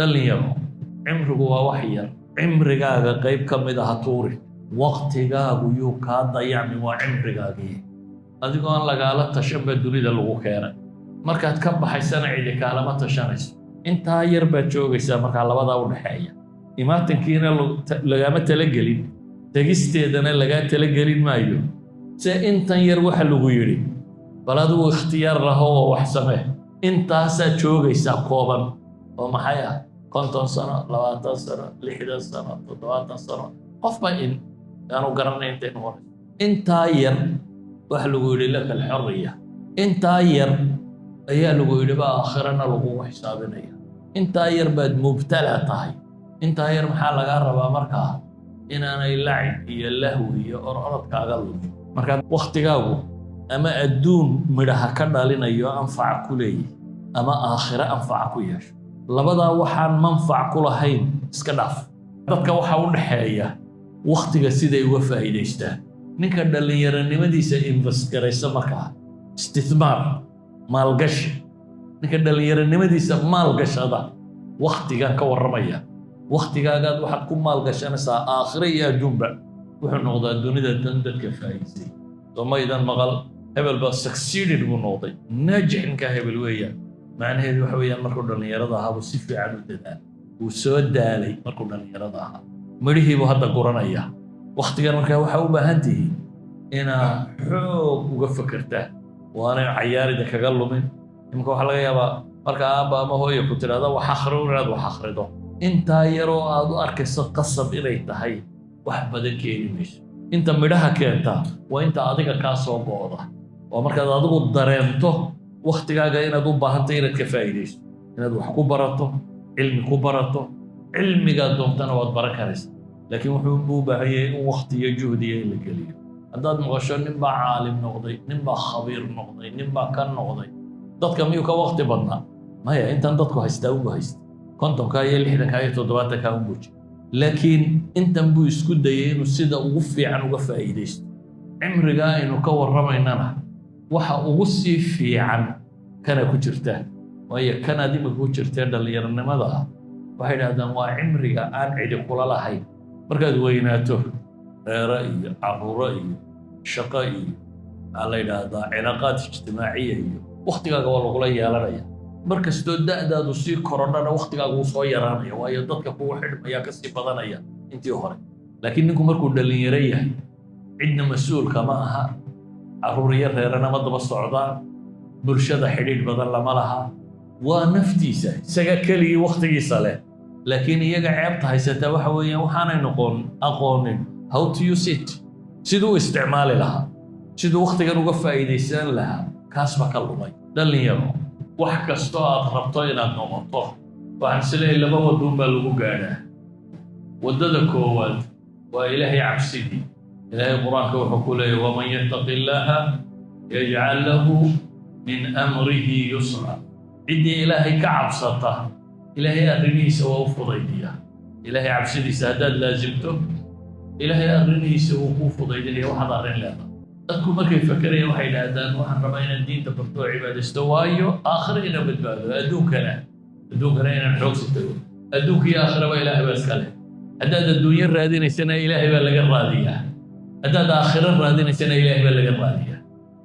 Dhalinyaro, cimrigu waa wax yar. Cimrigaaga qayb ka mid ah ha tuuri. Waqtigaagu yuu kaa dayacmi, waa cimrigaagii. Adigoo aan lagaala tashan baa dunida lagu keenay. Markaad ka baxaysana cidi kaalama tashanayso. Intaa yar baad joogaysaa. Markaa labadaa u dhexeeya, imaatankiina lagaama talagelin, tegisteedana lagaa talagelin maayo. Se intan yar waxa lagu yidhi, bal adigu ikhtiyaar laho oo wax samee. Intaasaad joogaysaa kooban oo maxay ah? 50 sano, 20 sano, 60 sano, 70 sano, qofba in aanu garanay intay noqonayso. Intaa yar waxa lagu yidhi, لك الحرية. Intaa yar ayaa lagu yidhi ba aakhirana lagugu xisaabinaya. Intaa yar baad mubtala tahay. Intaa yar maxaa lagaa rabaa markaa? Inaanay lacib iyo lahwi iyo ororod kaaga lumin. Markaa waktigaagu ama adduun midhaha ka dhalinayo, anfaca ku leeyahy, ama aakhiro anfaca ku yeesho. Labadaa waxaan manfac ku lahayn iska dhaaf. Dadka waxaa u dhaxeeya wakhtiga siday uga faa'iidaystaan. Ninka dhallinyaronimadiisa invest garaysa, markaa istithmaar, maalgashi, ninka dhallinyaronimadiisa maalgashada, wakhtigan ka warramaya, wakhtigaagaad waxaad ku maalgashanaysaa aakhiro iyo adduunba, wuxuu noqdaa dunida dan dadka faa'iidsay. Soo maydan maqal hebel baa succeeded buu noqday, naajix ninkaa hebel weeyaan? Macnaheedu waxa weeyaan, markuu dhallinyarada ahaa buu si fiican u dadaal. Wuu soo daalay markuu dhallinyarada ahaa, midhihii buu hadda guranaya wakhtigan. Markaa waxaa u baahan tihiin inaa xoog uga fekertaan oo aanay cayaarida kaga lumin. Imika waxaa laga yaabaa marka aabba ama hooya ku tidhahda wax akhri, inaad wax akhrido. Intaa yaroo aad u arkayso qasab inay tahay wax badan keeni mayso. Inta midhaha keentaa waa inta adiga kaa soo go'da, waa markaad adigu dareento wakhtigaaga inaad u baahantay inaad ka faa'iidayso, inaad wax ku barato, cilmi ku barato. Cilmigaad doontana waad baran karaysa, laakiin wuxuu u baahan yahay in wakhti iyo juhdiya in la geliyo. Haddaad maqasho nin baa caalim noqday, nin baa khabiir noqday, nin baa ka noqday, dadka miyuu ka wakti badnaa? Maya, intan dadku haystaa unbu haysta, 50-ka iyo 60-ka iyo 70-ka unbuu jira, laakiin intan buu isku dayay inuu sida ugu fiican uga faa'iidaysto. Cimrigaa aynu ka warramaynana waxa ugu sii fiican kana ku jirta, waayo kanaad imika ku jirtee dhallinyaronimada ah, waxay idhahdaan waa cimriga aan cidi kula lahayn. Markaad weynaato, reero iyo caruuro iyo shaqo iyo maxaa la yidhaahdaa, cilaaqaad ijtimaaciya iyo waktigaaga waa lagula yeelanaya. Mar kastoo da'daadu sii korodhana, waktigaaga wuu soo yaraanaya, waayo dadka kugu xidhmaya kasii badanaya intii hore. Laakiin ninku markuu dhallinyaro yahay, cidna mas-uulka ma aha, caruur iyo reerana ma daba socdaan, bulshada xidhiidh badan lama laha, waa naftiisa, isaga keligii waktigiisa leh. Laakiin iyaga ceebta haysataa waxa weeyaan waxaanay noqon aqoonin how to use it, siduu u isticmaali lahaa, siduu waktigan uga faa'iidaysan lahaa. Kaas ba ka lumay. Dhallinyaro, wax kastoo aad rabto inaad noqoto, waxaan is leeyahay laba waduun baa lagu gaadhaa. Waddada koowaad waa Ilaahay cabsidii. Ilaahay Qur-aanka wuxuu ku leeyahy: ومن يتق الله يجعل له من أمره يسرا. Ciddii Ilaahay ka cabsata, Ilaahay arrimihiisa waa u fudaydiyaa. Ilaahay cabsidiisa haddaad laasimto, Ilaahay arrimihiisa wuu kuu fudaydinaya waxaad arrin leedahay. Dadku markay fakerayaan waxay idhaahdaan, waxaan rabaa inaan diinta barto oo cibaadaysto, waayo aakhiro inaan badbaado, adduunkana inaan xoogsi tago. Adduunka iyo aakhiraba Ilaahay baa iska leh. Haddaad adduunyo raadinaysana, Ilaahay baa laga raadiyaa. Haddaad aakhiro raadinaysana, Ilaahay baa laga raadiyaa.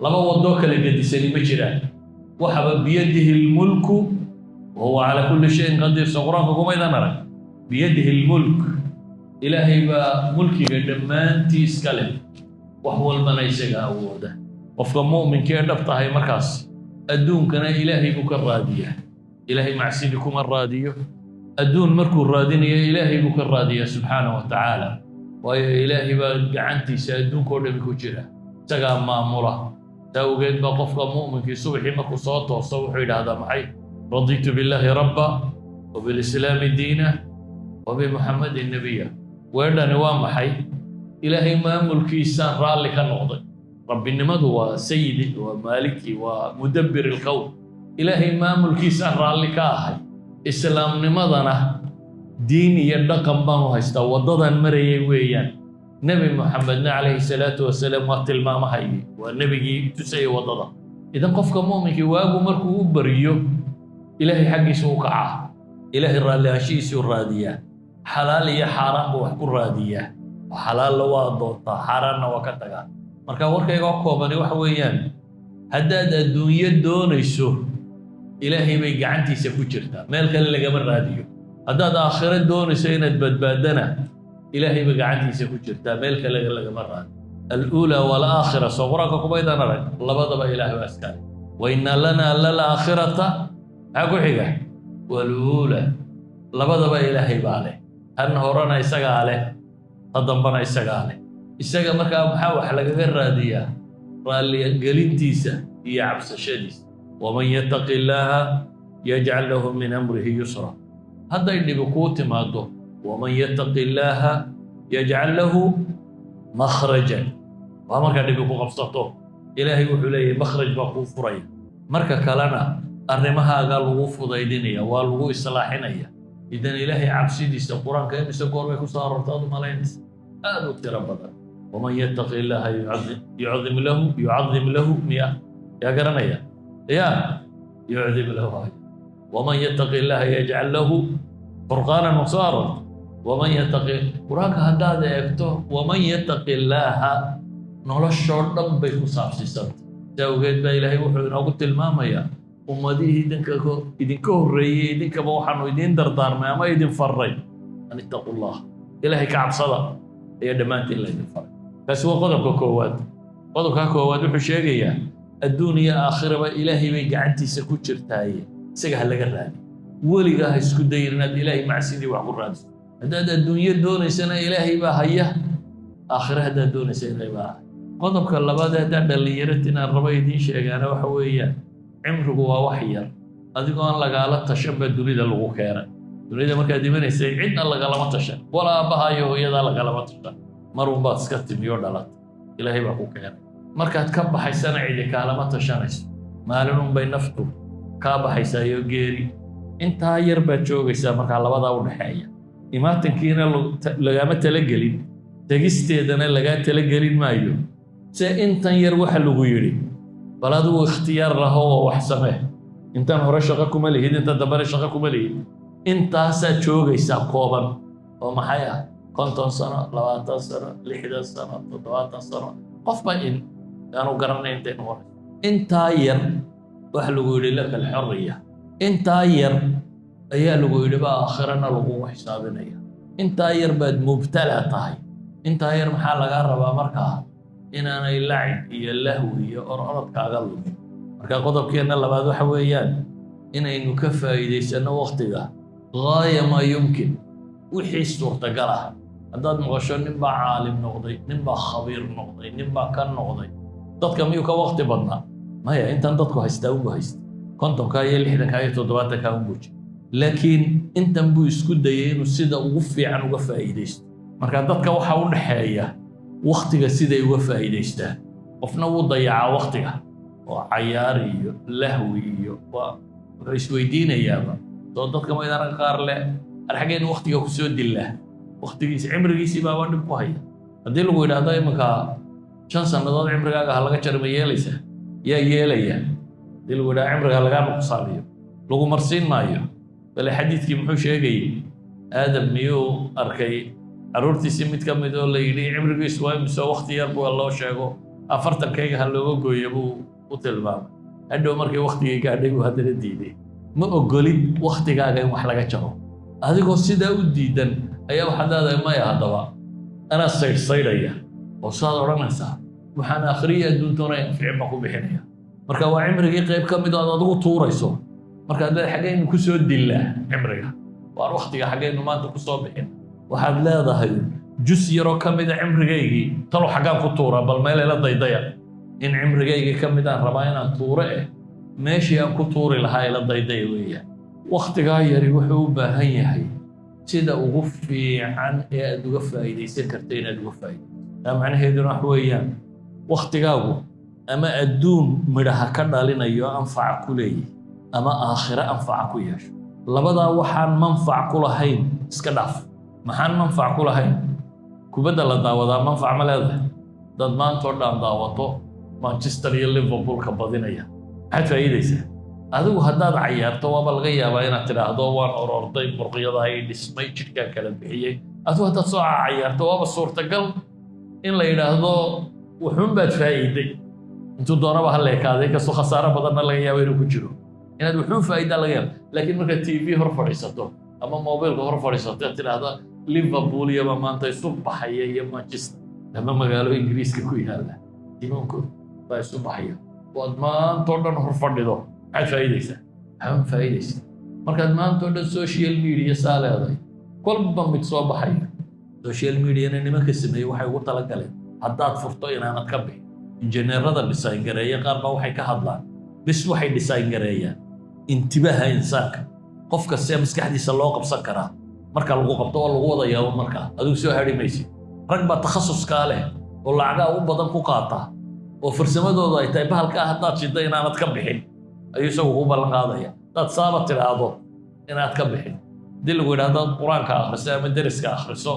Laba wadoo kala gedisani ma jiraan. Waxaba بيده الملك وهو على كل شيء قدير. Soo Qur-aanka kumaydan arag بيده الملك? Ilaahay baa mulkiga dhammaantii iska leh, wax walbana isaga awooda. Qofka mu'minka ee dhab tahay markaas adduunkana Ilaahay buu ka raadiyaa, Ilaahay macsidii kuma raadiyo. Adduun markuu raadinayo, Ilaahay buu ka raadiyaa subxaana wa tacaala, waayo Ilaahay baa gacantiisa adduunka oo dhami ku jira, isagaa maamula. Taa awgeed baa qofka mu'minkii subaxii markuu soo tooso wuxuu yidhaahdaa maxay? رضيت بالله ربا وبالإسلام دينا وبمحمد نبيا. Weedhani waa maxay? Ilaahay maamulkiisaan raalli ka noqday. Rabbinimadu waa sayidi, waa maaliki, waa مدبر الكون. Ilaahay maamulkiisaan raalli ka ahay. Islaamnimadana diin iyo dhaqan baanu haystaa, waddadan marayay weeyaan. Nebi Moxamedna calayhi salaatu wasalaam waa tilmaamahayay, waa nebigii tusayay waddada. Idan qofka mu'minkii waagu markuu u bariyo, Ilaahay xaggiisa u kacaa. Ilaahay raalli ahaanshihiisuu raadiyaa. Xalaal iyo xaaraan buu wax ku raadiyaa. Xalaalna waa doontaa, xaaraanna waa ka tagaa. Marka warkayga koobani waxa weeyaan, haddaad adduunyo doonayso, Ilaahay bay gacantiisa ku jirtaa, meel kale lagama raadiyo. Haddaad aakhiro doonayso inaad badbaadana, Ilaahay bay gacantiisa ku jirtaa, meel kale lagama raadiyo. Aluulaa walaakhira, soo Qur-aanka kumaydaan arag? Labadaba Ilaah baa iskale. Wa inna lanaa lalaakhirata, maxaa ku xiga? Waluula. Labadaba Ilaahay baa leh, tan horena isagaa leh, ta dambana isagaa leh. Isaga markaa maxaa wax lagaga raadiyaa? Raalligelintiisa iyo cabsashadiisa. Waman yattaqi illaaha yajcal lahu min amrihi yusra. Hadday dhibi kuu timaado, waman yattaqi illaaha yajcal lahu makhrajan. Waa markaa dhibi ku qabsato, Ilaahay wuxuu leeyahay makhraj baa kuu furaya. Marka kalena arrimahaagaa lagu fudaydinaya, waa lagu islaaxinaya. Idan Ilaahay cabsidiisa Qur-aanka imise goor bay ku soo aroorta aad u malaynaysa? Aad u tiro badan. Waman yattaqi illaaha yucdim lahu, yucadim lahu, miya yaa garanaya? Ya yucdim lahu ajra. Waman yattaqi illaaha yajcal lahu furqaanan, ma soo aroorta? Waman yattaqi, Qur-aanka haddaad eegto, waman yattaqi illaaha noloshoo dhan bay ku saabsiisanta. Si awgeed baa Ilaahay wuxuu inoogu tilmaamayaa ummadihii idinka horreeyey, idinkaba waxaanu idiin dardaarmay ama idin farray an ittaqu llah, Ilaahay ka cabsada ayaa dhammaantiin laydin faray. Kaasi waa qodobka koowaad. Qodobka koowaad wuxuu sheegayaa adduun iyo aakhiraba Ilaahay bay gacantiisa ku jirtaaye, isaga ha laga raadi. Weligaa ha isku dayin inaad Ilaahay macsidii wax ku raadiso. Haddaad adduunyo doonaysana Ilaahay baa haya, aakhire haddaad doonaysa Ilaahay baa haya. Qodobka labaad, haddaan dhallinyarad inaan rabo idiin sheegaana, waxa weeyaan cimrigu waa wax yar. Adigoo aan lagaala tashan baa dunida lagu keenay. Dunida markaad imanaysay cidna lagalama tashan, walaa aabbaha iyo hooyadaa lagalama tashan. Mar unbaad iska timiyo dhalatay, Ilaahay baa ku keenay. Markaad ka baxaysana cidi kaalama tashanayso, maalin unbay naftu kaa baxaysaa iyo geeri. Intaa yar baad joogaysaa. Markaa labadaa u dhexeeya, imaatankiina lagaama talagelin, tegisteedana lagaa talagelin maayo. Se intan yar waxa lagu yidhi, bal adigu ikhtiyaar laho oo wax samee. Intan hore shaqo kuma lihid, intan dambena shaqo kuma lihid. Intaasaad joogaysaa kooban oo maxay ah? 50 sano, 20 sano, 60 sano, 70 sano, qofba in aanu garanay intay noqonayso. Intaa yar waxa lagu yidhi laka alxorriya. Intaa yar ayaa lagu yidhi baa aakhirana lagugu xisaabinaya. Intaa yar baad mubtala tahay. Intaa yar maxaa lagaa rabaa markaa? Inaanay lacib iyo lahwi iyo ororod kaaga lumin. Marka qodobkeenna labaad waxa weeyaan inaynu ka faa'iidaysanno waktiga gaaya maa yumkin, wixii suurtagal ah. Haddaad maqasho nin baa caalim noqday, nin baa khabiir noqday, nin baa ka noqday, dadka miyuu ka wakti badnaa? Maya, intan dadku haystaa unbu haysta, 50-kaa iyo 60-kaa iyo 70-kaa unbuu jira, laakiin intan buu isku dayay inuu sida ugu fiican uga faa'iidaysto. Marka dadka waxa u dhexeeya waktiga siday uga faa'iidaystaan. Qofna wuu dayacaa waktiga oo cayaar iyo lahwi iyo waa wuxuu isweydiinayaaba. Soo dadka maydana qaar leh arxaggeen waktiga kusoo dillaa, waktigiisi cimrigiisii baaba dhib ku haya. Haddii lagu yidhaahdo iminka 5 sannadood cimrigaaga ha laga jaro, ma yeelaysaa? Yaa yeelaya? Haddii lagu yidhahdo cimriga lagaa nuqsaamiyo, lagu marsiin maayo. Bale xadiidkii muxuu sheegayey? Aadam miyuu arkay carruurtiisii mid ka mid oo la yidhi cimrigiisu waa imise? Wakti yar buu loo sheego, 40-kayga ha looga gooyo buu u tilmaamay. Hadhow markii waktigii gaadhay buu haddana diiday. Ma ogolid waktigaaga in wax laga jaro. Adigoo sidaa u diidan ayaa waxaad leedahay maya, haddaba anaa saydhsaydhaya oo saad odhanaysaa, waxaan akhriya adduuntoona anficin baan ku bixinaya. Marka waa cimrigii qayb ka mid oo aad adigu tuurayso. Markaad leedahay xaggaynu ku soo dillaa cimriga, waan waktiga xaggaynu maanta ku soo bixin, waxaad leedahay jus yaroo ka mida cimrigaygii talow xaggaan ku tuuraa? Bal meel ila daydaya. In cimrigaygii ka mid aan rabaa inaan tuuro, meeshii aan ku tuuri lahaa ila daydaya weeyaan. Waktigaa yari wuxuu u baahan yahay sida ugu fiican ee aad uga faa'iidaysan karta inaad uga faa'iidayso. Taa macnaheeduna wax weeyaan, waktigaagu ama adduun midhaha ka dhalinayo anfaca ku leeyahy, ama aakhiro anfaca ku yeesho. Labadaa waxaan manfac ku lahayn iska dhaaf. Maxaan manfac ku lahayn? Kubadda la daawadaa manfac ma leedahay? Dad maantoo dhan daawato Manchester iyo Liverpool ka badinaya, maxaad faa'iidaysaa? Adigu haddaad cayaarto, waaba laga yaabaa inaad tidhaahdo waan ororday, murqyada ay dhismay, jidhkaan kala bixiyey. Adigu haddaad soo cayaarto, waaba suurtagal in la yidhaahdo wuxuun baad faa'iiday, intuu doonaba ha leekaaday, kastoo khasaaro badanna laga yaabo inuu ku jiro, inaad wuxuun faa'iidaa laga yaabo. Laakiin markaad TV hor fadhiisato ama mobilka hor fadhiisato, tidhaahdo Liverpool iyaba maanta isu baxaya iyo Manchester ama magaalo Ingiriiska ku yaalla tiimankood baa isu baxaya, waad maantoo dhan hor fadhido, maxaad faa'iidaysaa? Maxaad faa'iidaysaa markaad maantoo dhan social media saa leedahay, kolba mid soo baxayo? Social mediana nimanka sameeyey waxay ugu talagaleen haddaad furto inaanad ka bixin. Injineerada design gareeya qaar baa waxay ka hadlaan, bis waxay design gareeyaan intibaaha insaanka, qofka see maskaxdiisa loo qabsan karaa. Marka lagu qabto waa lagu wada yaabo, markaa adigu soo hadhi maysid. Rag baa takhasuskaa leh oo lacagaa u badan ku qaata oo farsamadoodu ay tahay bahalkaa haddaad shiddo inaanad ka bixin ayuu isagu kuu ballan qaadaya. Haddaad saaba tidhaahdo inaad ka bixin. Haddii lagu yidhahdo Qur-aanka akhriso ama deriska akhriso,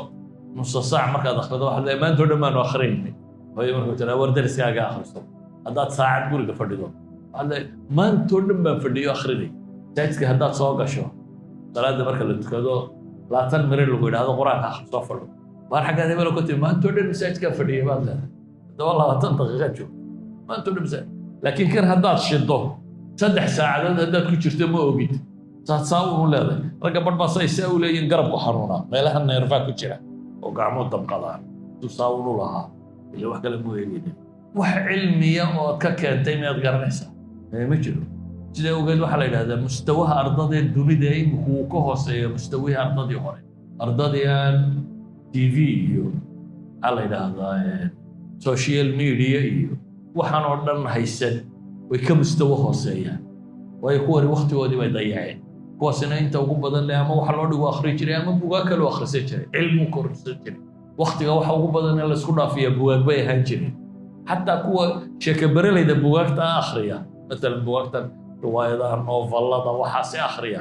nusa saac markaad akhrido waxaad leedahay maanta oo dhan baanu akhriyaynin. Hooyo markuu tiraa war deriskaaga akhriso, haddaad saacad guriga fadhido waxaad leedahay maanta oo dhan baan fadhiyo akhrinay. Masaajidka haddaad soo gasho, salaada marka la tukado 20 mirir lagu yidhaahdo Qur-aanka akhrisoo fadho, waar xaggaad hebelo ku timi? Maanta oo dhan masaajidkaa fadhiyay baad leedahay. Haddaba 20 daqiiqa joogto, maanta oo dhan masaajid. Laakiin kan haddaad shiddo, 3 saacadood haddaad ku jirto ma ogid, saad saa unu leedahay. Ragga badh baa say saa u leeyihin garabku xanuunaa, meelaha neerfaa ku jira oo gacmo damqadaan suu saa unu lahaa, ila wax kale mu eegaynin. Wax cilmiya oo aad ka keentay miyaad garanaysaa? Ma jiro. Sidaa ogeed waxaa la yidhahdaa mustawaha ardadee dunida iminku wuu ka hooseeya mustawihii ardadii hore. Ardadii aan TV iyo maxaa la yidhaahdaa social media iyo waxaan oo dhan haysan way ka mustawo hooseeyaan, waayo kuwani waktigoodii bay dayaceen. Kuwaasina inta ugu badan leh ama waxa loo dhigo akhri jiray ama bugaag kaloo akhrisan jiray, cilmu korsan jiray. Waktiga waxa ugu badan ee laysku dhaafiya bugaag bay ahaan jireen. Xataa kuwa sheekaberelayda bugaagta akhriya, matalan bugaagtan riwaayadaha, novelada, waxaasi akhriya,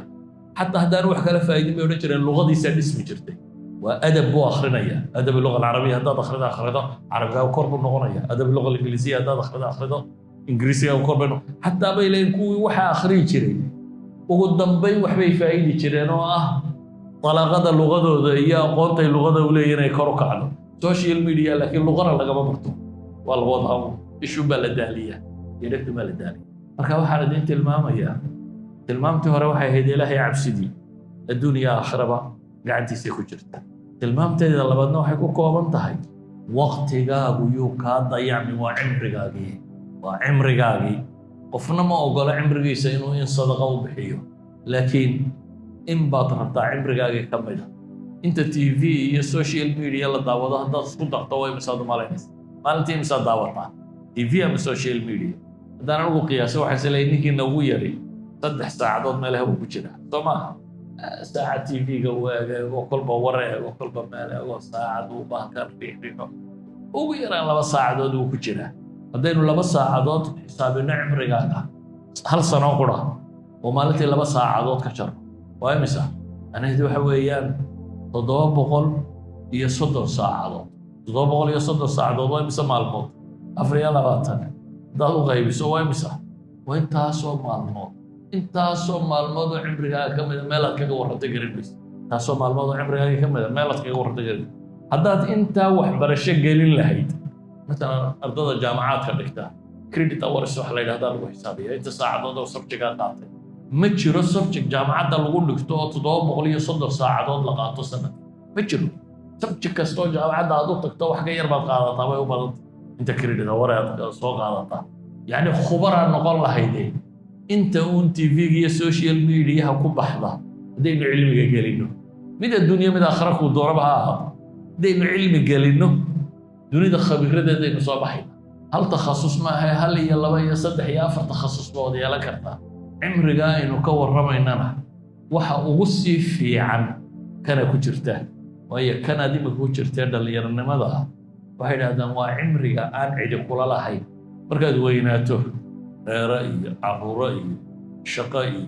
xataa haddaan wax kala faa'iidin bay odhan jireen luqadiisaa dhismi jirtay. Waa adab buu akrinaya. Adab luga alcarabiya haddaad akhrido akhrido, carabigaagu kor buu noqonaya. Adab luga alingiliisiya haddaad akhrido akhrido, ingiriisigaagu kor bay noqon. Xataa bay leeyihin kuwii waxaa akhriyi jiray ugu dambayn waxbay faa'idi jireen oo ah dalaqada luqadooda iyo aqoontay luqada u leeyihin inay kor u kacdo. Social media laakiin luqana lagama barto, waa la wadaa, ishun baa la daaliyaa iyo dhegtun baa la daaliya. Marka waxaan idin tilmaamayaa, tilmaamtii hore waxay ahayd Ilaahay cabsidii adduun iyo aakhiraba gacantiisay ku jirta. Tilmaamteeda labaadna waxay ku kooban tahay waqtigaagu yuu kaa dayacmi, waa cimrigaagii, waa cimrigaagii. Qofna ma ogola cimrigiisa inuu in sadaqa u bixiyo, laakiin in baad rabtaa cimrigaagii ka mid a. Inta TV iyo social media la daawado haddaad isku darto waa imisaad umalaynaysa? Maalintii imisaad daawataa TV ama social media? Haddaan anigu qiyaaso, waxaan is leeyahay ninkii nagu yari 3 saacadood meelaha buu ku jiraa, soo maaha? Saacad TV-ga uu eego, kolba war eego, kolba meel eego, saacad uu bahalkan riixriixo, ugu yaraan 2 saacadood wuu ku jiraa. Haddaynu 2 saacadood xisaabino cimrigaaga, hal sano qura oo maalintii 2 saacadood ka jaro, waa imisa? Macnaheedu waxa weeyaan 730 saacadood. 730 saacadood waa imisa maalmood? 24 haddaad u qaybiso waa imisa? Waa intaasoo maalmood. Intaasoo maalmood oo cimrigaaga ka mida meelaad kaga warrantay garan maysa. Intaasoo maalmood oo cimrigaaga ka mida meelaad kaga warrantay garan maysa. Haddaad intaa waxbarasho gelin lahayd, matalan ardada jaamacaadka dhigta, credit hours waxa la yidhahdaa lagu xisaabiya inta saacadood oo subjectgaa qaatay. Ma jiro subject jaamacadda lagu dhigto oo 730 saacadood la qaato sanad, ma jiro. Subject kastoo jaamacadda aad u tagto wax ka yar baad qaadataa bay u badanta inta credit hour aad soo qaadataa. Yacni khubaraa noqon lahayde inta uun TV-ga iyo social mediaha ku baxda. Haddaynu cilmiga gelinno, mid adduunya mid aakhira kuu doonaba ha ahaato, haddaynu cilmi gelinno, dunida khabiiradeedaynu soo baxayna. Hal takhasus maaha, hal iyo laba iyo saddex iyo afar takhasus ba wada yeelan kartaa. Cimriga aynu ka warramaynana waxa ugu sii fiican kana ku jirta, waayo kanaad imika ku jirtee dhallinyaronimada ah waxay idhahdaan waa cimriga aan cidi kula lahayn. Markaad weynaato, reero iyo caruuro iyo shaqo iyo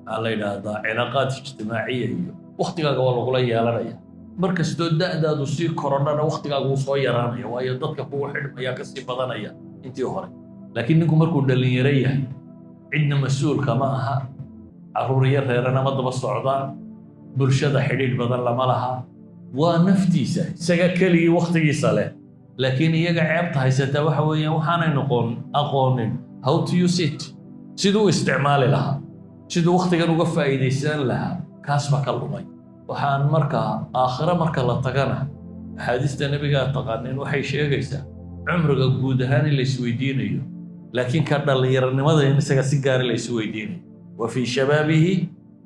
maxaa la yidhaahdaa cilaaqaad ijtimaaciya iyo waktigaaga waa lagula yeelanaya. Mar kastoo da'daadu sii korodhana waktigaaga wuu soo yaraanaya, waayo dadka kugu xidhmaya kasii badanaya intii hore. Laakiin ninku markuu dhallinyaro yahay Cidna mas-uulka ma aha, carruur iyo reerana ma daba socdaan, bulshada xidhiidh badan lama laha, waa naftiisa, isaga keligii wakhtigiisa leh. Laakiin iyaga ceebta haysataa waxa weeyaan waxaanay noqon aqoonin how to use it, siduu u isticmaali lahaa, siduu wakhtigan uga faa'iidaysan lahaa, kaas baa ka lumay. Waxaan markaa aakhiro marka la tagana, axaadiista nebigaa taqaanin waxay sheegaysaa cumriga guud ahaan in la isweydiinayo, laakiin ka dhallinyaronimada in isaga si gaara la isweydiinayo. Wa fii shabaabihi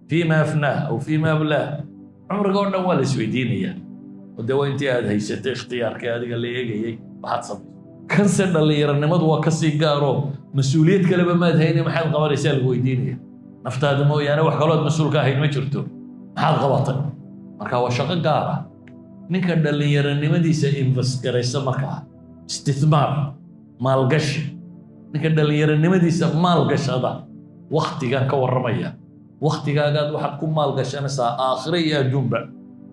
fiima afnaah aw fiima ablaah. Cumriga oo dhan waa la isweydiinayaa, oo dee waa intii aad haysatay ikhtiyaarkii adiga la eegayay waxaad samayso. Kanse dhallinyaronimadu waa kasii gaaroo mas-uuliyad kaleba maad hayne, maxaad qabanaysaa lagu weydiinaya. Naftaada mooyaane wax kaloo aad mas-uul ka ahayd ma jirto, maxaad qabatay? Marka waa shaqo gaar ah. Ninka dhallinyaronimadiisa invest garaysa, markaa istithmaar, maalgashi, ninka dhallinyaronimadiisa maalgashada, waktigan ka warramaya, waktigaagaad waxaad ku maalgashanaysaa aakhire iyo adduunba,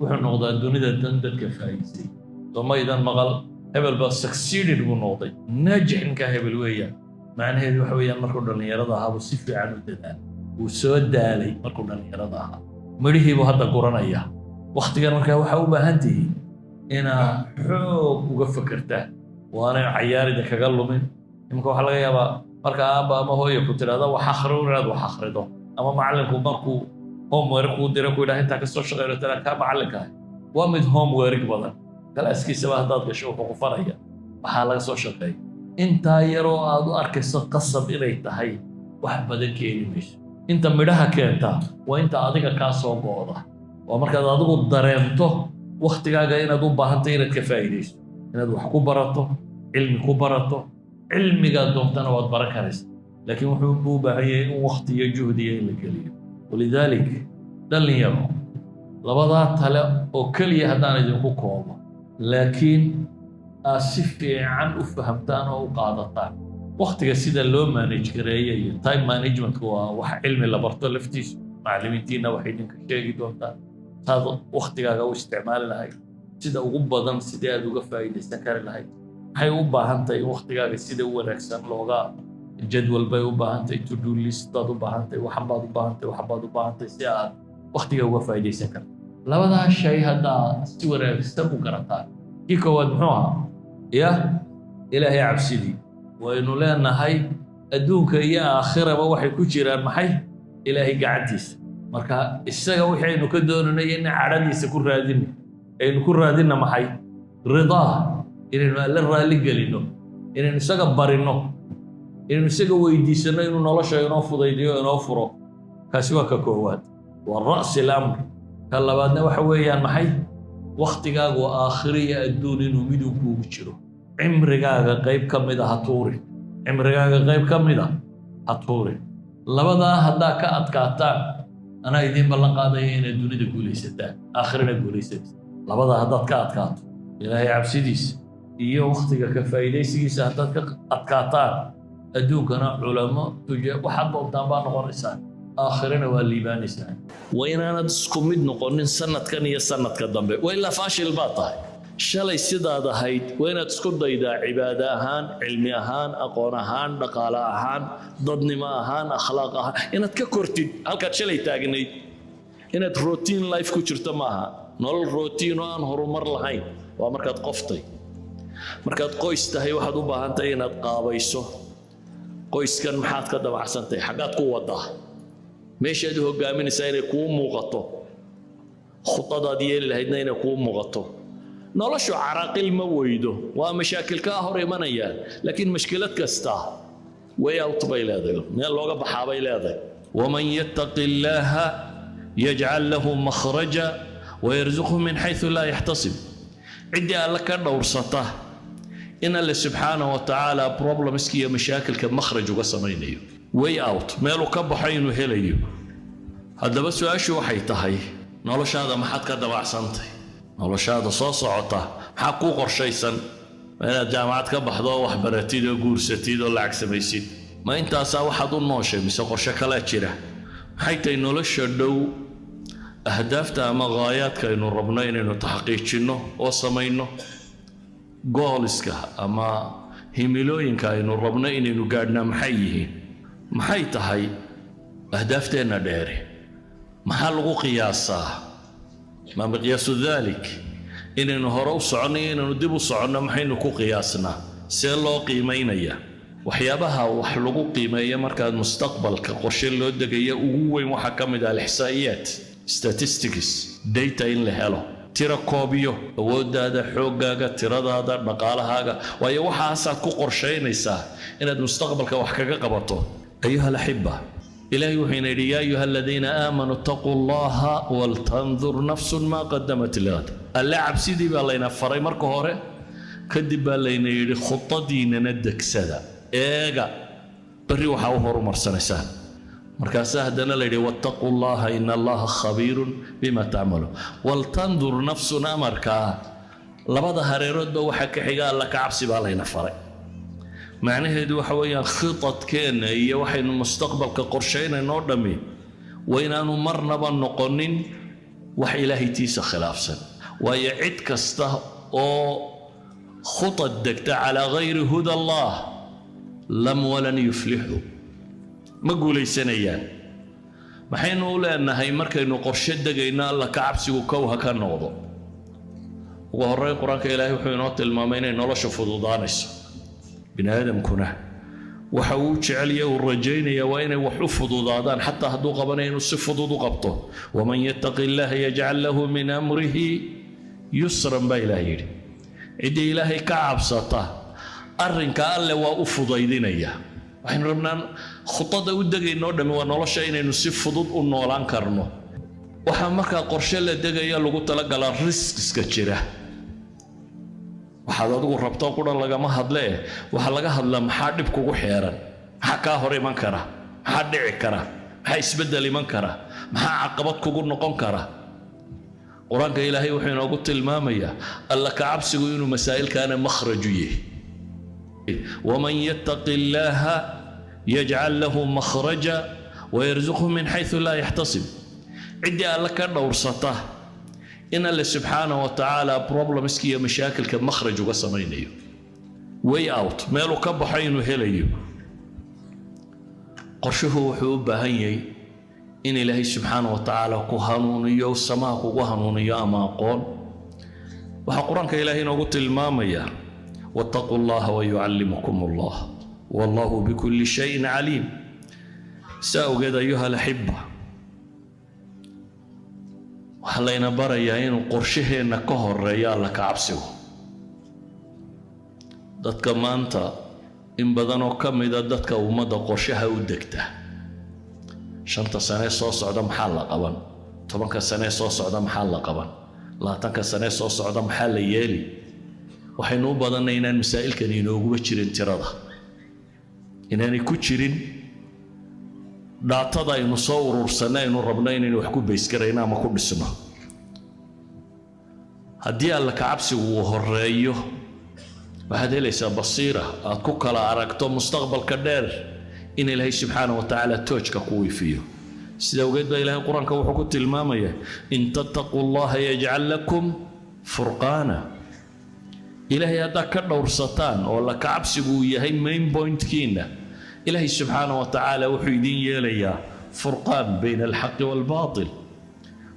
wuxuu noqdaa dunida dan dadka faa'iisay. Soo maydan maqal hebel baa succeeded buu noqday, naajix ninkaa hebel weeyaan? Macnaheedu waxa weeyaan markuu dhallinyarada ahaa buu si fiican u dadaal, wuu soo daalay markuu dhallinyarada ahaa, midhihii buu hadda guranaya waktigan. Markaa waxaa u baahan tihiin inaa xoog uga fekertaan, waanay cayaarida kaga lumin. Iminka waxaa laga yaabaa marka aabba ama hooya ku tidhahda wax akhri, inaad wax akhrido, ama macallinku markuu homework kuu dira ku yidhaha intaa kasoo shaqeyno, tala kaa macallinka ah waa mid homework badan. Kalaaskiisaba haddaad gasho wuxuu ku faraya waxaa laga soo shaqeeya. Intaa yaroo aad u arkayso qasab inay tahay wax badan keeni mayso. Inta midhaha keentaa waa inta adiga kaa soo go'da, waa markaad adigu dareento waktigaaga inaad u baahantay inaad ka faa'iidayso, inaad wax ku barato, cilmi ku barato. Cilmigaad doontana waad baran karaysa, laakiin wuxuu u baahan yahay in wakti iyo juhdiya in la geliyo. Walidaalik dhalinyaro, labadaa tale oo keliya haddaan idinku koobo, laakiin aad si fiican u fahamtaan oo u qaadataan waktiga sida loo manage gareeya iyo time managementku waa wax cilmi la barto laftiisu. Macallimiintiina waxay idinka sheegi doontaan saad waktigaaga u isticmaali lahayd sida ugu badan, sidee aad uga faa'iidaysan kari lahayd. Maxay u baahan tahay in waktigaaga sida u wanaagsan looga jadwal bay u baahan tahay, to do list baad u baahan tahay, waxan baad u baahan tahay, waxan baad u baahan tahay si aad waktiga uga faa'iidaysan karto. Labadaa shay haddaa si wanaagsan u garataan. Kii koowaad muxuu ahaa? Ya Ilaahay cabsidii. Waynu leenahay adduunka iyo aakhiraba waxay ku jiraan maxay? Ilaahay gacantiisa. Marka isaga wixii aynu ka doonanay in cadhadiisa ku raadina, aynu ku raadinna maxay? Ridaa, inaynu Alle raalli gelinno, inaynu isaga barinno, inaynu isaga weydiisanno inuu nolosha inoo fudaydiyo, inoo furo. Kaasi waa ka koowaad, waa ra'si lamr. Ka labaadna waxa weeyaan maxay? Waktigaagu aakhiro iyo adduun inuu miduu kuugu jiro. Cimrigaaga qayb ka mid a ha tuurin, cimrigaaga qayb ka mid a ha tuurin. Labadaa haddaa ka adkaataan, anaa idiin ballan qaadaya inaad dunida guulaysataan, aakhirana guulaysanaysa. Labadaa haddaad ka adkaato, Ilaahay cabsidiisa iyo waktiga ka faa'iidaysigiisa haddaad ka adkaataan, adduunkana culamo tuja waxaad doontaan baa noqonaysaan, aakhirana waa liibaanaysaan. Waa inaanad isku mid noqonin sanadkan iyo sanadka dambe, waa ilaa faashil baa tahay. Shalay sidaad ahayd waa inaad isku daydaa cibaado ahaan, cilmi ahaan, aqoon ahaan, dhaqaale ahaan, dadnimo ahaan, akhlaaq ahaan inaad ka kortid halkaad shalay taagnayd. Inaad routine life ku jirto maaha, nolol routine oo aan horumar lahayn waa markaad qoftay. Markaad qoys tahay waxaad u baahan tahay inaad qaabayso qoyskan. Maxaad ka damacsantahay? Xaggaad ku wadaa? Meeshaad u hogaaminaysaa inay kuu muuqato, khudadaad yeeli lahaydna inay kuu muuqato. Noloshu caraaqil ma weydo, waa mashaakil kaa hor imanayaan, laakiin mashkilad kasta way out bay leedahay, meel looga baxaa bay leedahay. Waman yattaqi illaaha yajcal lahu makhraja wayarzuqhu min xaysu laa yaxtasib. Ciddii Alle ka dhowrsata in Alle subxaanahu wa tacaala problemska iyo mashaakilka makhraj uga samaynayo, way out, meeluu ka baxo inuu helayo. Haddaba su-aashu waxay tahay: noloshaada maxaad ka dabacsantay? Noloshaada soo socota maxaa kuu qorshaysan? Ma inaad jaamacad ka baxdo oo wax baratid oo guursatid oo lacag samaysid? Ma intaasaa waxaad u nooshay mise qorshe kalaa jira? Maxay tahay nolosha dhow ahdaafta ama ghaayaadka aynu rabno inaynu taxqiijinno oo samayno, goalska ama himilooyinka aynu rabno inaynu gaadhnaa maxay yihiin? Maxay tahay ahdaafteenna dheeri? Maxaa lagu qiyaasaa? ما مقياس ذلك؟ Inaynu hore u soconno iyo inaynu dib u soconno maxaynu ku qiyaasnaa? See loo qiimaynaya? Waxyaabaha wax lagu qiimeeya markaad mustaqbalka qorshe loo degaya ugu weyn waxaa ka mid ah الإحصائيات, statistics, data in la helo, tira koobiyo awooddaada, xooggaaga, tiradaada, dhaqaalahaaga, waayo waxaasaad ku qorshaynaysaa inaad mustaqbalka wax kaga qabato. أيها الأحبة, Ilaahay wuxuuna yidhi: يا أيها الذين آمنوا اتقوا الله ولتنظر نفس ما قدمت لغد. Alle cabsidii baa layna faray marka hore, kadib baa layna yidhi khudadiinana degsada, eega berri waxaa u horumarsanaysaan. Markaasaa haddana la yidhi: واتقوا الله إن الله خبير بما تعملون. ولتنظر نفس, amarkaa labada hareeroodba waxaa ka xiga Alla ka cabsi baa layna faray. Macnaheedu waxa weeyaan, khitadkeenna iyo waxaynu mustaqbalka qorshaynayno dhammi waa inaanu marnaba noqonin wax Ilaahay tiisa khilaafsan, waayo cid kasta oo khutad degta على غير هدى الله لم ولن يفلحوا, ma guulaysanayaan. Maxaynu u leenahay markaynu qorshe degayno Alla ka cabsigu kow ha ka noqdo? Ugu horreyn, Qur-aanka Ilaahay wuxuu inoo tilmaamay inay nolosha fududaanayso. Bini aadamkuna waxa uu jecel uu rajaynaya waa inay wax u fududaadaan, xataa hadduu qabanayo inuu si fudud u qabto. ومن يتق الله يجعل له من أمره يسرا baa Ilaah yidhi. Ciddii Ilaahay ka cabsata arrinka Alle waa u fudaydinaya. Waxaynu rabnaa, khudada u degaynoo dhammi waa nolosha inaynu si fudud u noolaan karno. Waxaa markaa qorshe la degaya lagu talagalaa riskiska jira. Waxaad adigu rabto qura lagama hadlee, waxaa laga hadlaa maxaa dhib kugu xeeran, maxaa kaa hor iman kara, maxaa dhici kara, maxaa isbeddel iman kara, maxaa caqabad kugu noqon kara. Qur-aanka Ilaahay wuxuu inoogu tilmaamayaa Alla ka cabsigu inuu masaa'ilkaana makhraju yahay. ومن يتق الله يجعل له مخرجا ويرزقه من حيث لا يحتسب. Ciddii Alle ka dhowrsata in Alle subxaana wa tacaala problemska iyo mashaakilka makhraj uga samaynayo, way out, meeluu ka baxo inuu helayo. Qorshuhu wuxuu u baahan yahay in Ilaahay subxaana wa tacaala ku hanuuniyo, samaha kugu hanuuniyo ama aqoon. Waxaa Qur-aanka Ilaahay inoogu tilmaamayaa: واتقوا الله ويعلمكم الله والله بكل شيء عليم. Saa ogeed, أيها الأحبة, waxaa layna barayaa inuu qorshaheenna ka horeeyo Alla ka cabsigu. Dadka maanta in badanoo ka mida dadka ummadda qorshaha u degta, 5ta sanee soo socda maxaa la qaban, 10ka sanee soo socda maxaa la qaban, 20ka sanee soo socda maxaa la yeeli, waxaynu u badannay inaan masaa'ilkan inooguba jirin tirada, inaanay ku jirin datada aynu soo urursanay, aynu rabno inaynu wax ku baysgarayno ama ku dhisno. Haddii Alla kacabsigu uu horeeyo, waxaad helaysaa basiira aad ku kala aragto mustaqbalka dheer, in Ilaahay subxaana wa tacaala toojka ku wiifiyo. Sida awgeed baa Ilahay Qur-aanka wuxuu ku tilmaamayaa: إن تتقوا الله يجعل لكم فرقانا. Ilaahay haddaad ka dhowrsataan oo la kacabsigu uu yahay main pointkiina, Ilaahay subxaana wa tacaala wuxuu idiin yeelayaa furqaan بين الحق والباطل.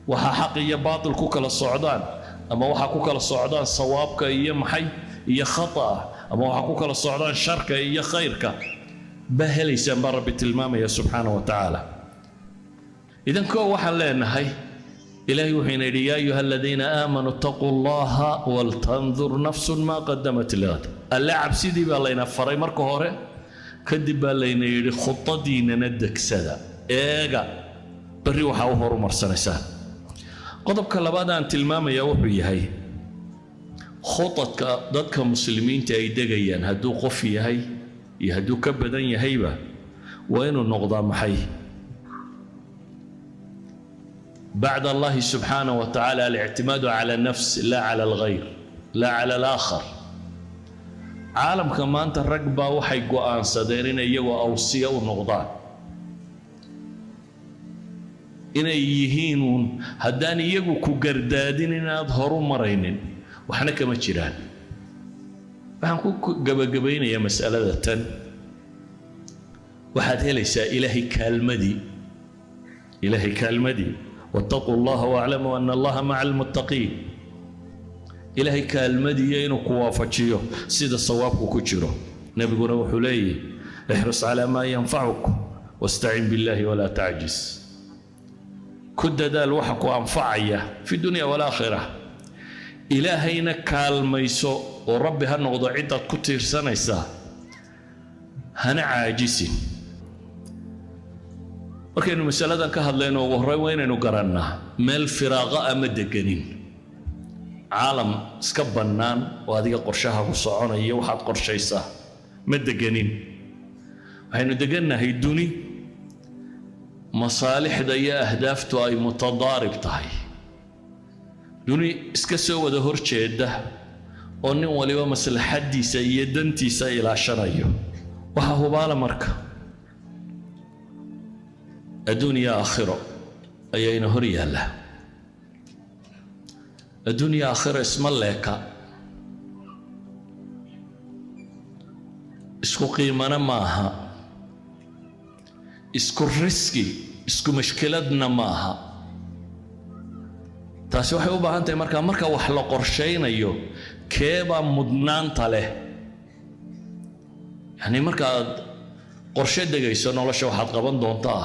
Waxaa xaq iyo baatil ku kala socdaan, ama waxaa ku kala socdaan sawaabka iyo maxay iyo khata'a, ama waxaa ku kala socdaan sharka iyo khayrka baa helaysaan, baa Rabbi tilmaamaya subxaana wa tacaala. Idan koo waxaan leenahay, Ilaahay wuxuuna yidhi: يا أيها الذين آمنوا اتقوا الله ولتنظر نفس ما قدمت لغد. Alle cabsidii baa layna faray marka hore, kadib baa layna yidhi khudadiinana degsada, eega berri waxaa u horumarsanaysaan. Qodobka labaad aan tilmaamaya wuxuu yahay, khudadka dadka muslimiinta ay degayaan, hadduu qof yahay iyo hadduu ka badan yahayba, waa inuu noqdaa maxay? بعد الله سبحانه وتعالى الاعتماد على النفس، لا على الغير، لا على الآخر. Caalamka maanta rag baa waxay go'aansadeen inay iyagoo awsiya u noqdaan, inay yihiin uun haddaan iyagu ku gardaadin inaad horu maraynin. Waxna kama jiraan. Waxaan ku gabagabaynayaa mas'alada tan. Waxaad helaysaa Ilaahay kaalmadii, Ilaahay kaalmadii. واتقوا الله واعلموا أن الله مع المتقين. Ilaahay kaalmadiiyo inuu ku waafajiyo sida sawaabku ku jiro. Nebiguna wuxuu leeyahy: احرص على ما ينفعك واستعن بالله ولا تعجز. Ku dadaal waxa ku anfacaya في الدنيا والآخرة, Ilaahayna kaalmayso oo Rabbi ha noqdo ciddaad ku tiirsanaysaa, hana caajisin. Markaynu masaladan ka hadlayno, ugu horreyn waa inaynu garannaa meel firaaqa ama deganin, caalam iska bannaan oo adiga qorshaha ku soconaya waxaad qorshaysaa ma deganin. Waxaynu degannahay duni masaalixda iyo ahdaaftu ay mutadaarib tahay, duni iska soo wada horjeeda oo nin waliba maslaxaddiisa iyo dantiisa ilaashanayo. Waxaa hubaala marka adduun iyo aakhiro ayayna hor yaalla. Adduun iyo aakhiro isma leeka, isku qiimana maaha, isku riski, isku mashkiladna maaha. Taasi waxay u baahan tahay markaa, marka wax la qorshaynayo, keebaa mudnaanta leh? Yacni markaad qorshe degayso nolosha waxaad qaban doontaa,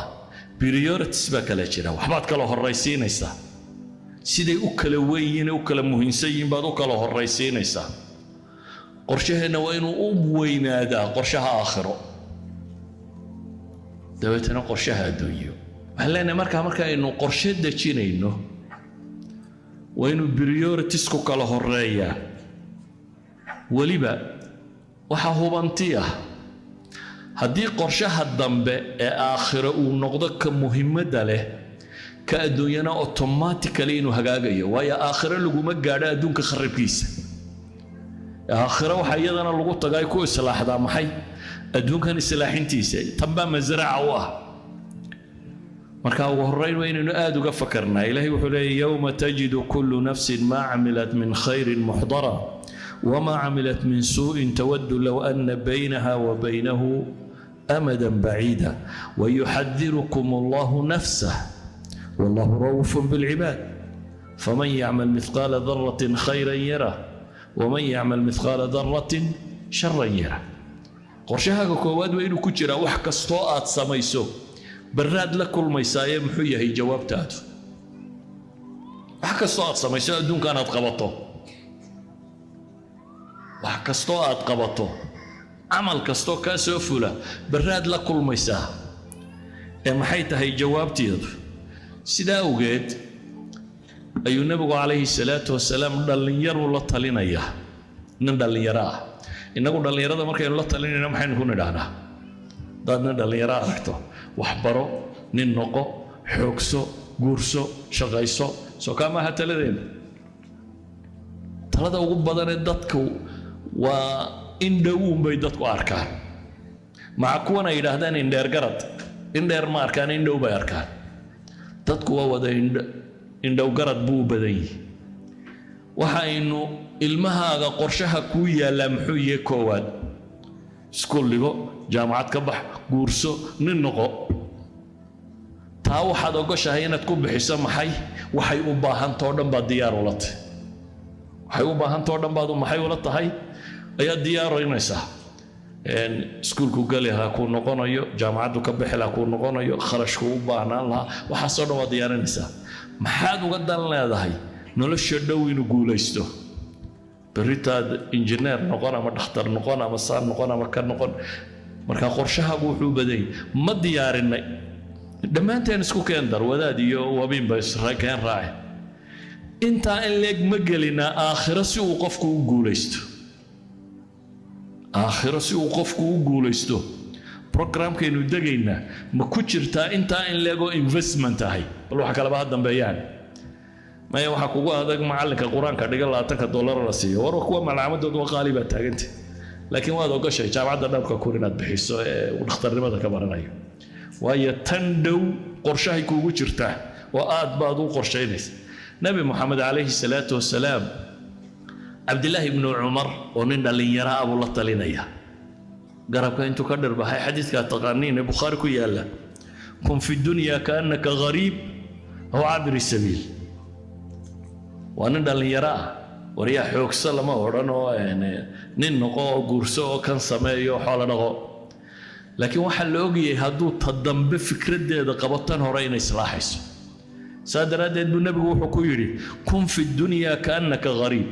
priorities baa kala jira, waxbaad kala horraysiinaysaa. Siday u kala weyn yihiin, u kala muhiimsan yihiin baad u kala horraysiinaysaa. Qorshaheenna waa inuu u weynaadaa qorshaha aakhiro, dabeetana qorshaha adduunyo. Waxaan leenahay markaa, markaaynu qorshe dejinayno, waa inuu prioritiesku kala horeeyaa. Weliba waxaa hubanti ah, haddii qorshaha dambe ee aakhiro uu noqdo ka muhiimadda leh, ka adduunyana automatically inuu hagaagayo, waayo aakhiro laguma gaadho adduunka kharibkiisa. Aakhiro waxaa iyadana lagu tagaa, ku islaaxdaa maxay? Adduunkan islaaxintiisa. Tan baa masraca u ah. Marka ugu horreyn waa inaynu aada uga fakarnaa. Ilaahay wuxuu leeyahy: يوم تجد كل نفس ما عملت من خير محضرا وما عملت من سوء تود لو أن بينها وبينه أمدا بعيدا ويحذركم الله نفسه والله رءوف بالعباد. فمن يعمل مثقال ذرة خيرا يره ومن يعمل مثقال ذرة شرا يره. Qorshahaaga koowaad waa inuu ku jiraa wax kastoo aad samayso barraad la kulmaysaaye, muxuu yahay jawaabtaadu? Wax kastoo aad samayso adduunkan aad qabato, wax kastoo aad qabato, camal kastoo kaa soo fula, barraad la kulmaysaa ee maxay tahay jawaabteedu? Sidaa awgeed ayuu Nebigu calayhi salaatu wasalaam dhallinyaruu la talinayaa, nin dhallinyaro ah. Innagu dhallinyarada markaynu la talinayna maxaynu ku nidhaahnaa? Haddaad nin dhallinyaro aragto: waxbaro, nin noqo, xoogso, guurso, shaqayso. Soo kaa maaha taladeena? Talada ugu badanee dadku waa in dhow unbay dadku arkaan, maca kuwan ay yidhaahdaan indheer garad. Indheer ma arkaan, indhow bay arkaan. Dadku waa wada indhow garad buu u badan yihi. Waxaynu ilmahaaga qorshaha kuu yaallaa muxuu yahay? Koowaad iskuul dhigo, jaamacad ka bax, guurso, nin noqo. Taa waxaad ogoshahay inaad ku bixiso maxay? Waxay u baahantao dhan baad diyaar ula tahay. Waxay u baahantao dhan baad maxay ula tahay ayaad diyaarinaysaa. Iskuulku geli lahaa kuu noqonayo, jaamacaddu ka bixi lahaa kuu noqonayo, kharashku u baahnaan lahaa, waxaasoo dhan waad diyaarinaysaa. Maxaad uga dan leedahay? Nolosha dhow inuu guulaysto, berritaad injineer noqon ama dhakhtar noqon ama saan noqon ama ka noqon. Marka qorshahaagu wuxuu badan yahay ma diyaarinay? Dhammaanteen isku keen dar, wadaad iyo wabiinba iskeen raace. Intaa in leeg ma gelinaa aakhiro si uu qofku u guulaysto? Aakhiro si uu qofku u guulaysto, programkaynu degaynaa ma ku jirtaa intaa in leegoo investment ahay? Bal waxa kaleba ha dambeeyaan. Maya, waxaa kugu adag macallinka Qur-aanka dhiga $20 la siiyo. War kuwa malcaamadooda waa qaali baa taaganta, laakiin waad ogashay jaamacadda dhowrka kun inaad bixiso ee uu dhakhtarnimada ka baranayo, waayo tan dhow qorshahay kuugu jirtaa oo aad baad u qorshaynaysa. Nebi Moxamed calayhi salaatu wasalaam, Cabdillaahi ibnu Cumar oo nin dhallinyaro ah buu la talinaya. Garabka intuu ka dhirbaxay, xadiidkaa taqaaniin ee Bukhaari ku yaalla, kun fi dunya kaannaka ghariib aw caabiri sabiil. Waa nin dhallinyaro ah, waryaa xoogso lama odhan oo nin noqo oo guurso oo kan sameeyo oo xoolo dhaqo, laakiin waxaa la ogyahay hadduu ta dambe fikraddeeda qabo, tan hore inay islaaxayso. Saa daraaddeed buu nebigu wuxuu ku yidhi: kun fi dunya kaannaka ghariib.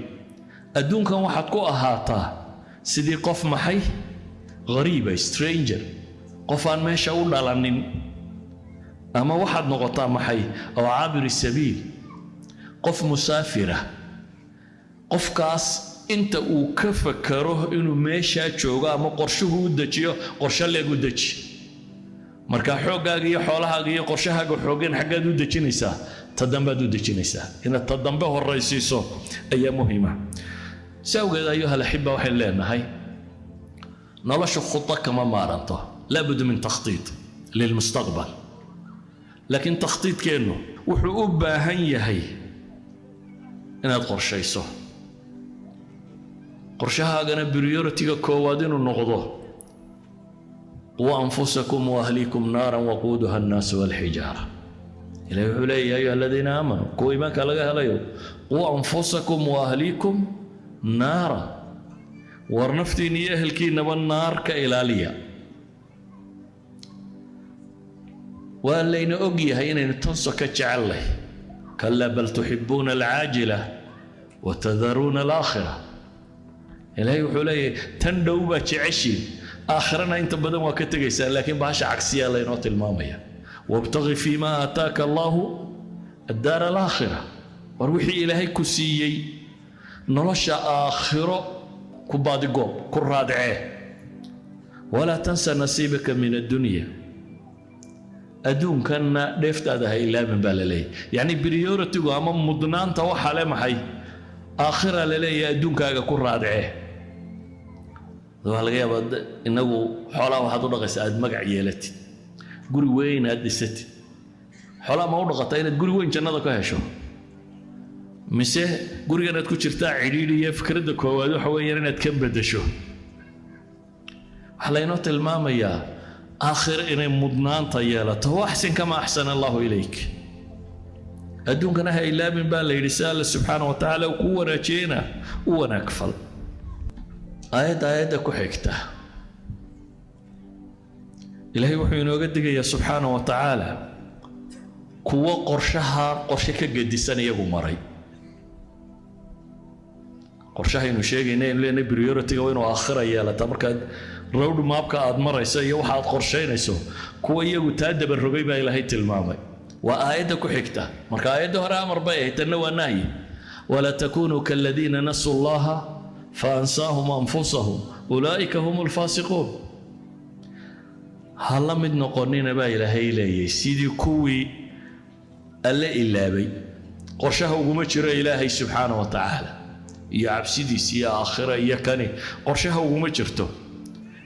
Adduunkan waxaad ku ahaataa sidii qof maxay ghariiba, stranger, qof aan meesha u dhalanin, ama waxaad noqotaa maxay aw caabiri sabiil, qof musaafira. Qofkaas inta uu ka fakaro inuu meeshaa joogo ama qorshuhu u dejiyo, qorshe leeg u deji. Marka xooggaaga iyo xoolahaaga iyo qorshahaaga xooggan xaggaad u dejinaysaa? Ta dambaad u dejinaysaa. Inaad ta dambe horraysiiso ayaa muhiima. Si awgeed, ayuha alaxiba, waxaynu leenahay noloshu khudo kama maaranto, laabud min takhtiit lilmustaqbal, laakiin takhtiidkeennu wuxuu u baahan yahay inaad qorshayso, qorshahaagana priority-ga koowaad inuu noqdo quu anfusakum waahliikum naaran waquuduha annaasu walxijaara. Ilahi wuxuu leeyahy: ayuha aladiina aamanuu, kuwa iimaanka laga helayo, quu anfusakum waahliikum naara, war naftiinna iyo ehelkiinnaba naar ka ilaaliya. Waa layna og yahay inaynu tanso ka jecellay. Kalaa bal tuxibuuna alcaajila watadaruuna alaakhira. Ilaahay wuxuu leeyahay: tan dhow baa jeceshiin, aakhirana inta badan waa ka tegaysaa. Laakiin bahasha cagsiyaa laynoo tilmaamaya: wabtaqi fiima aataaka allaahu addaar alaakhira. War wixii Ilaahay ku siiyey nolosha aakhiro ku baadigoob, ku raadcee. Walaa tansa nasiibaka min addunya, adduunkanna dheeftaada ha ilaabin baa la leeyahy. Yacni priority-gu ama mudnaanta waxaa le maxay? Aakhira la leeyahay, adduunkaaga ku raadcee. Waxaa laga yaabaa inagu xoolaha waxaad u dhaqaysaa aad magac yeelatid, guri weyn aad dhisatid. Xoolaha ma u dhaqataa inaad guri weyn jannada ka hesho, mise gurigan aad ku jirtaa cidhiidhiyo? Fikradda koowaad waxa weeyaan inaad ka beddesho. Waxaa laynoo tilmaamayaa aakhira inay mudnaanta yeelato. Waxsin kama axsana allahu ilayk. Adduunkana ha ilaabin baa la yidhi, si Alla subxaana wa tacaala uu kuu wanaajiyeyna u wanaag fal. Aayadda ku xigta Ilaahay wuxuu inooga digayaa subxaana wa tacaala kuwo qorshaha qorshe ka gedisan iyagu maray. Qorshahaynu sheegayna aynu leenahay priority-ga waa inuu aakhira yeelataa markaad road map-ka aad marayso iyo waxa aad qorshaynayso, kuwa iyagu taa dabarogay baa Ilaahay tilmaamay. Waa aayadda ku xigta. Marka aayadda hore amar bay ahayd, tanna waa nahyi: walaa takunuu kaladiina nasuu allaha faansaahum anfusahum ulaa'ika hum alfaasiquun. Ha la mid noqonina baa Ilaahay leeyay sidii kuwii Alle ilaabay. Qorshaha uguma jiro Ilaahay subxaana wa tacaala iyo cabsidiis iyo aakhira iyo kani qorshaha uguma jirto.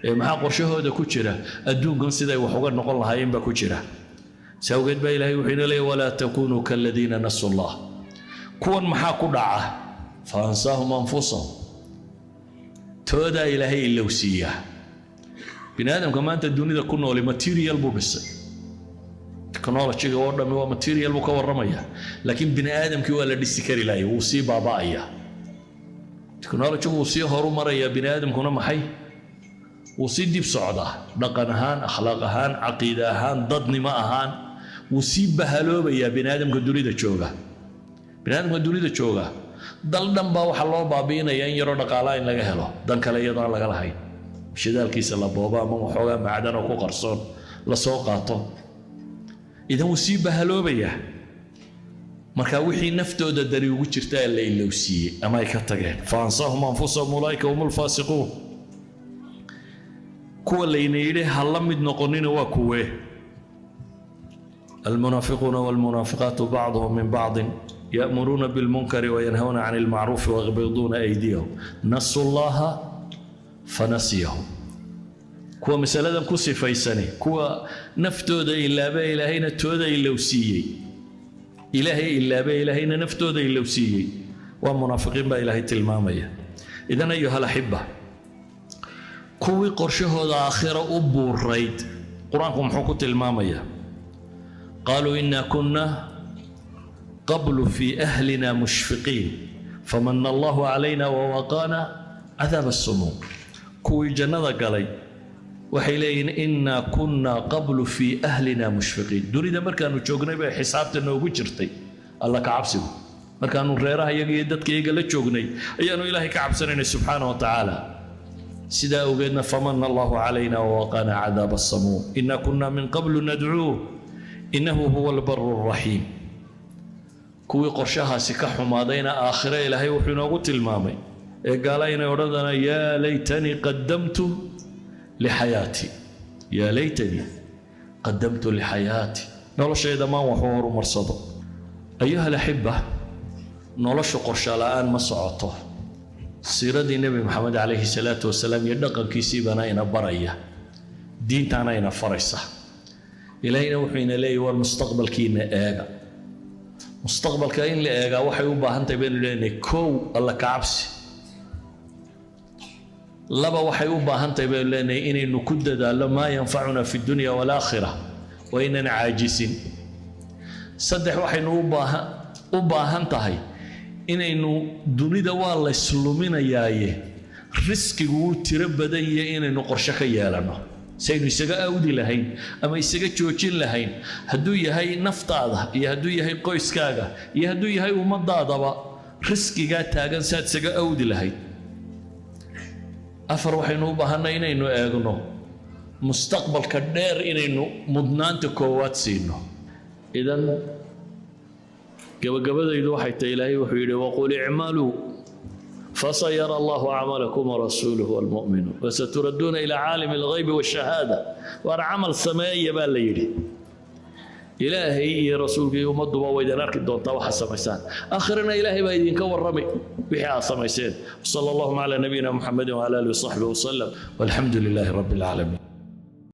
Ee maxaa qorshahooda ku jira? Adduunkan siday wax uga noqon lahaayeen baa ku jira. Si awgeed baa Ilahay wuxuu ina leeyahy: walaa takunuu kaladiina nasu llah. Kuwan maxaa ku dhaca? Fa ansaahum anfusahum, toodaa Ilaahay ilowsiiyaa. Bini aadamka maanta dunida ku nooli material buu dhisay, technology-ga oo dhammi waa material buu ka warramaya, laakiin bini aadamkii waa la dhisi kari lahay, wuu sii baaba'aya. Technology-gu wuu sii horu marayaa, bini aadamkuna maxay? Wuu sii dib socdaa, dhaqan ahaan, akhlaaq ahaan, caqiide ahaan, dadnimo ahaan wuu sii bahaloobayaa bini aadamka dunida jooga. Bini aadamka dunida jooga dal dhan baa waxaa loo baabi'inayaa in yaroo dhaqaalaa in laga helo, dan kale iyadoo aan laga lahayn, shidaalkiisa la boobo ama waxoogaa macdan oo ku qarsoon la soo qaato. Idan wuu sii bahaloobayaa. Marka wixii naftooda dani ugu jirta la ilowsiiyey ama ay ka tageen. Fa ansaahum anfusahum ulaa'ika hum alfaasiquun. Kuwa layna yidhi ha la mid noqonina waa kuwee? Almunaafiquuna walmunaafiqaatu bacduhum min bacdin ya'muruuna bilmunkari wayanhawna can ilmacruufi wayaqbiduuna aydiyahum nasu llaha fanasiyahum. Kuwa masaladan ku sifaysani, kuwa naftooda ilaabe Ilaahayna tooda ilowsiiyey, Ilaahay ilaabe Ilaahayna naftooda ilowsiiyey, waa munaafiqiin baa Ilaahay tilmaamaya. Idan, ayuha alaxiba, Kuwii qorshahooda aakhira u buurayd, Qur-aanku muxuu ku tilmaamayaa? Qaaluu inna kunna qablu fii ahlina mushfiqiin famana Allahu calayna wawaqaana cadaab assumuum. Kuwii jannada galay waxay leeyihiin: inna kunna qablu fii ahlina mushfiqiin. Dunida markaanu joognay bay xisaabta noogu jirtay Alla ka cabsigu. Markaanu reeraha iyaga iyo dadka iyaga la joognay ayaanu Ilaahay ka cabsanaynay subxaana wa tacaala. Sidaa awgeedna famana Allahu calayna wawaqaana cadaab assamuum. Inna kunna min qablu nadcuuh innahu huwa albaru alraxiim. Kuwii qorshahaasi ka xumaadayna aakhire Ilaahay wuxuu inoogu tilmaamay ee gaala inay odhan doonaan: yaa laytanii qadamtu lixayaati, yaa laytanii qadamtu lixayaati, noloshayda maan waxu horumarsado. Ayuha alaxiba, noloshu qorshe la'aan ma socoto. Siiradii Nebi Maxamed calayhi salaatu wasalaam iyo dhaqankiisii baana ina baraya, diintaana ina faraysa. Ilaahayna wuxuu ina leeyahy: war mustaqbalkiina eega. Mustaqbalka in la eegaa waxay u baahan tahay, baynu leenahay, kow, Alla ka cabsi. Laba, waxay u baahan tahay, baynu leenahay, inaynu ku dadaallo maa yanfacuna fi dunya walaakhira, waa inaan caajisin. Saddex, waxaynu u baahan tahay inaynu dunida waa laysluminayaaye, riskigu wuu tiro badan yahay, inaynu qorshe ka yeelanno si aynu isaga awdi lahayn ama isaga joojin lahayn, hadduu yahay naftaada iyo hadduu yahay qoyskaaga iyo hadduu yahay ummadaadaba, riskigaa taagan saad isaga awdi lahayd. Afar, waxaynu u baahanay inaynu eegno mustaqbalka dheer, inaynu mudnaanta koowaad siino. Idan gabagabadaydu waxay tahay, Ilaahay wuxuu yidhi: waqul icmaluu fasayara Allahu camalakum warasuuluhu walmu'minuun wasaturadduuna ilaa caalimi alghaybi washahaada. Waar camal sameeya baa la yidhi. Ilaahay iyo rasuulka iyo ummadduba way idin arki doontaa waxaad samaysaan. Aakhirana Ilaahay baa idinka warramay wixii aad samayseen. Sala Allahuma calaa nabiyina Muxamedin wcala alihi wasaxbihi wasalam, walxamdu lilaahi rabbi alcaalamiin.